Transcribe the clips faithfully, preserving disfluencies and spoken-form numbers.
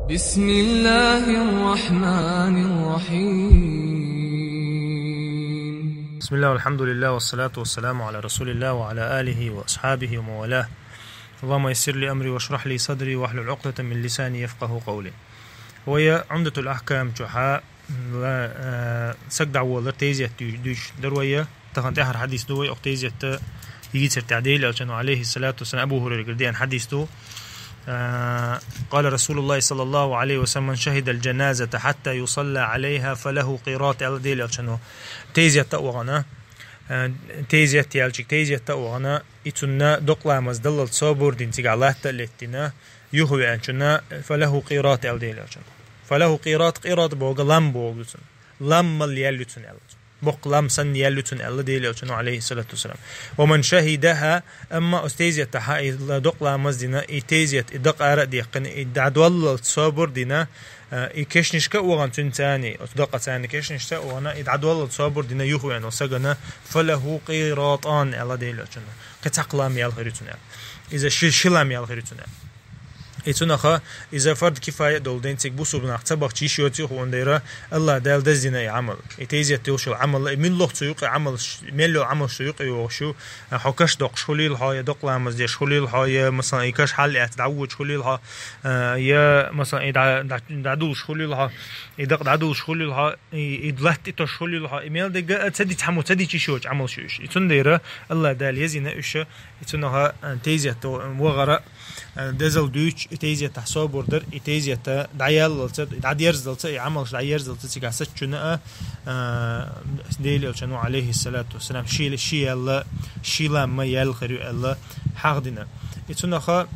بسم الله الرحمن الرحيم. بسم الله والحمد لله والصلاة والسلام على رسول الله وعلى آله وأصحابه ومن والاه. اللهم يسر لي أمري واشرح لي صدري واحلل عقدة من لساني يفقه قولي. Вай Умдатул Ахкам чу хьа, ла, э, саг дӀаволлар, тезет дуй-, дуйш дар вай. Тахан тӀехьара хьадис ду вай, ох тезет йийцар тӀехь Делан Элчано, алейхи салату вассалам, Абу Хурайрагара деана хьадис ду. Э, قال رسول الله صلى الله عليه وسلم: من شهد الجنازة حتى يصلى عليها فله قيراط, аьлла Делан Элчано. Тезет а вагӀана, э, тезет ялчиг, тезет а вагӀана, и цунна докъа ламаз даллалца собар дина, цигахь латта а леттина, юха веанчунна, فله قيراط, аьлла Делан Элчано. فله قيراط, къират боху лам боху цунна. Лам мел ял ю цунна аьлла. Боккха лам санна ял ю цунна аьлла Делан Элчано, алейхи салату вассалам. ومن شهدها, амма оцу тезетахь и ла-, докъа ламаз дина, и тезет, и дакъа ара а деккхина, и дӀадоллалца собар дина, э, и кешнашка а вахана цуьнан царна, оцу дакъа царна кешнашца а вахана, и дӀадоллалца собар дина юха веана сагана, فله قيراطان, аьлла Делан Элчано. Кхин цхьа лам ял хир ю цунна аьлла. Иза ши, ши лам ял хир ю цунна аьлла. И цунаха, иза фард кифая а долу ден цига бусулба нах ца бахча йиш йоций хууна дера, Аллах Дала даздина и Ӏамал. И тезет йолуш йолу Ӏамал, и муьлхха цу юкъе Ӏамал, мел йолу Ӏамал шу юкъе йогӀуш ю, а, хьо каш доккхуш хуьлийла хьо, я докъа ламаз деш хуьлийла хьо, я, масалан, и каш хьал эцна дӀавоьдуш хуьлийла хьо, а, я, масалан, и дӀа-, дӀа-, дӀадулуш хуьлийла хьо, и дакъа дӀадулуш хуьлийла хьо, и, и латта и тосуш хуьлийла хьо, и мел дерг а ца дича хьамо, ца дича йиш йоцу Ӏамал шу уьш. И цундела Аллах Дала езина уьш, и цунаха, а, тезет вахара, а, дезал дуьйцуш, и тезетахь собар дар, и тезета дӀаяллалца, дӀадерзалца, и Ӏамалш дӀаерзалца цигахь сацчунна а, а, Делан Элчано, алейхи салату вассалам, ши, ши ял, ши лам ма ял хир ю аьлла хьахдина. И цунаха,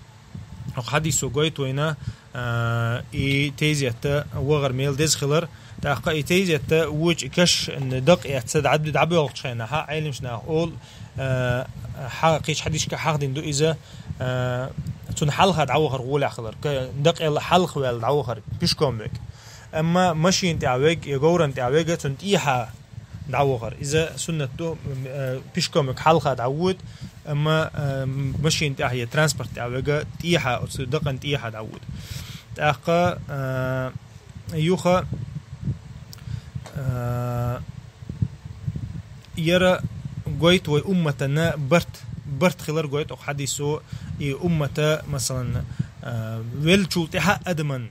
оха хьадисо гойту вайна, а, и тезета вахар мел деза хилар, тӀаккха и тезета вочу каш дакъа эцна дӀа-, дӀабоьлхучу хенахь, Ӏеламчу наха олу, а, хьа-, кхечу хьадисашка хьахдина ду иза, а, цунна хьалха дӀавахар гӀолехь хилар, ка-, дакъел хьалха ваьлла дӀавахар, пешком верг. Амма машина тӀехь верг я говран тӀехь верг цунна тӀехьа дӀавахар. Иза суннат ду, м, э, пешком верг хьалха дӀавоьду, амма, э, машина тӀехь я транспорт тӀехь верг тӀехьа, оцу дакъан тӀехьа дӀавоьду. ТӀаккха, э, юха, э, яра гойту вай умматана барт, барт хилар гойту оха хьадисо, и уммата, масалан, э, веллачул тӀаьхьа адаман,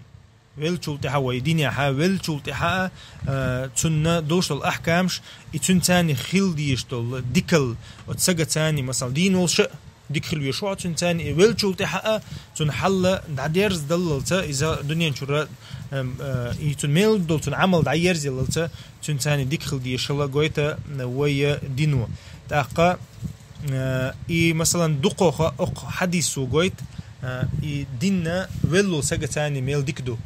веллачул тӀаьхьа вай динехьа, веллачул тӀаьхьа, а, цунна долуш долу ахкамаш, и цуьнан царна хила дезаш долу дикал, оцу сага царна, масал, дийна волуш а дика хила везаш ву хьо цуьнан царна, и веллачул тӀаьхьа а цунна хьалла дӀадерзадаллалца, иза дуьнен чуьра, ам, а, и цуьнан мел долу цуьнан Ӏамал дӀаерзаяллалца, цуьнан царна дика хила дезаш хила гойту, а, вай дино. ТӀаккха, Э, и, масалан, дукхаха окху хьадисо гойту, э, и динна велло сага царна мел дика ду.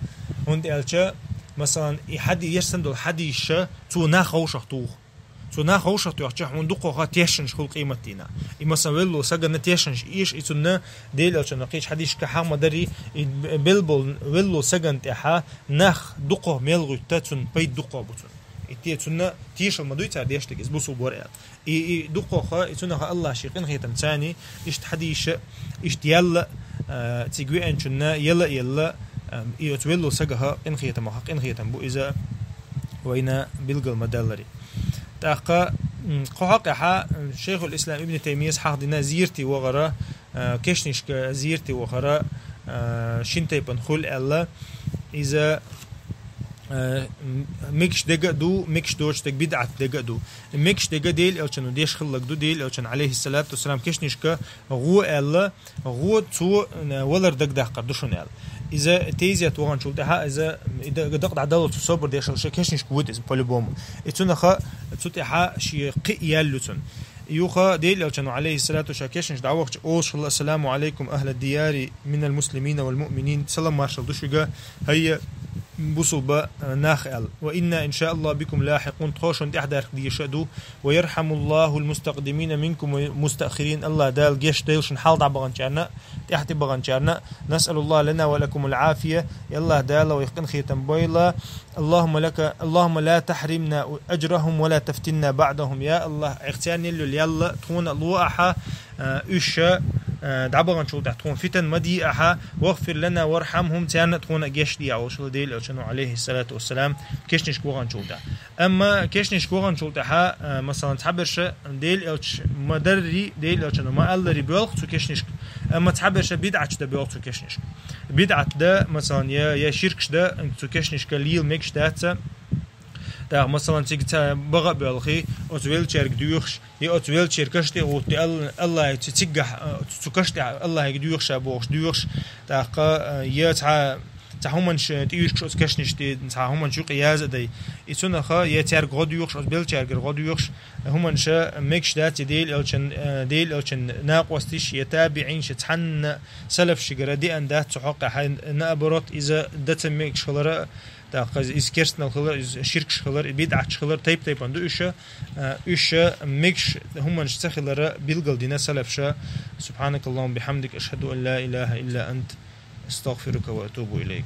ХӀунда аьлча, масалан, и хьади-, ерсан долу хьадисша цо нах ховшах туху. Цо нах ховшах тоьхча, хьуна дукхаха тешнаш хуьлу къематдийнахь. И, масалан, велло сагана тешнаш эша, и цунна Делан Элчано кхечу хьадисашка хьахма дарий, и б-, белболу велло сагана тӀехьа нах дукхаха мел гӀуьтта, цунна пайда дукхаха бу цунна. И те цунна тешал ма дуй цара деш дерг, иза бусулба вара аьлла. И, и дукхаха, и цунаха Аллах шен къинхетам царна, иштта хьадийша, иштта яьлла, а, цига веанчунна яла а елла, а, и оцу велло сагаха къинхетамаха къинхетам бу иза вайна билгал ма даллари. ТӀаккха, м, кху хьакъехьа, м, Шайхул Ислам Ибн Таймияс хьахдина зерти вахара, а, кешнашка зерти вахара, а, шин тайпана хуьлу аьлла, иза, а, м-, мегаш дега а ду, мегаш доцу дега, бидӀат дега а ду. Мегаш дега Делан Элчано деш хилларг ду, Делан Элчано, алейхиссалату вассалам, кешнашка гӀо аьлла, гӀо цо, м, валар дагадаккхар ду шуна аьлла. Иза тезет ваханчул тӀаьхьа, иза и д-, дакъа дӀадаллалца собар деш хилла, шен кешнашка воьду иза, по-любому. И цунаха цу тӀаьхьа шен кхин а ял ю цунна. Юха Делан Элчано, алейхиссалату, ша кешнаш дӀавахча, олуш хилла: «Ассаламу алейкум, ахла дияри, минал муслимина вал муъминин». Салам маршалла ду шуьга, хӀайя, бусулба, а, нах аьлла. «Ва инна, иншааллаху, бикум лахикъун», тхо шуна тӀаьхьадарх дезаш а ду. «Ва ярхамуллахул мустакъдимина минкум ва мустаъхирин». Аллах Дала гечдойла шуна хьалха дӀабаханчарна, тӀаьхьа тӀебаханчарна. «Насъалуллаха лана ва лакумул афия». Аллах Дала вайх къинхетам бойла. «Аллахумма лака, Аллахумма ла тахримна аджрахум ва ла тафтинна баъдахум». Я Аллах, Ӏех царна елла ял тхуна а ло ахьа, а, уьш, а, э, дӀабаханчул тӀехьа тхуна фитан ма дий ахьа, «واغفر لنا وارحمهم», царна тхуна гешт де, аьлла Даьла Элчано, عليه الصلاة والسلام, кешнашка ваханчул тӀехьа. Амма кешнашка ваханчул тӀехьа, э, масалан, цхьаберш Даьла Элча ма дарри, Даьла Элчано ма аллари боьлху цу кешнашка, амма цхьаберш бидӀаташ да боьлху цу кешнашка. БидӀат да, масалан, я, я ширкаш да, цу кешнашка лела мегаш дац. ТӀаккха, масалан, цига цхьа бага а боьлхий, оцу веллачаьрга доьхуш, я оцу веллачера каш тӀе гӀутти, Алл-, Аллахьа цу циггахь, э, цу каш тӀе Аллахьига доьхуш а бохуш, доьхуш, тӀаккха, э, я цхьа, цхьа хӀуманаш тӀе юьркаш оцу кешнаш тӀе, цхьа хӀуманаш юкъе яза а дай. И цунах я цаьрга гӀо доьхуш, оцу беллачаьргара гӀо доьхуш, хӀуманаш мегаш дац, я Даьла Элчан, э, Даьла Элчан накъосташа, я табиӀинаша, цхьанна салафашкара деана дац цу хьокъехь, наоборот, иза дан ца мегаш хилар, тӀаккха иза керстанал хилар, иза ширкаш хилар, и бидӀаташ хилар, тайп-тайпана ду уьш, а, уьш мегаш хӀуманаш ца хилар билгалдина салафаша. سبحانك اللهم وبحمدك، أشهد أن لا إله إلا أنت، أستغفرك وأتوب إليك.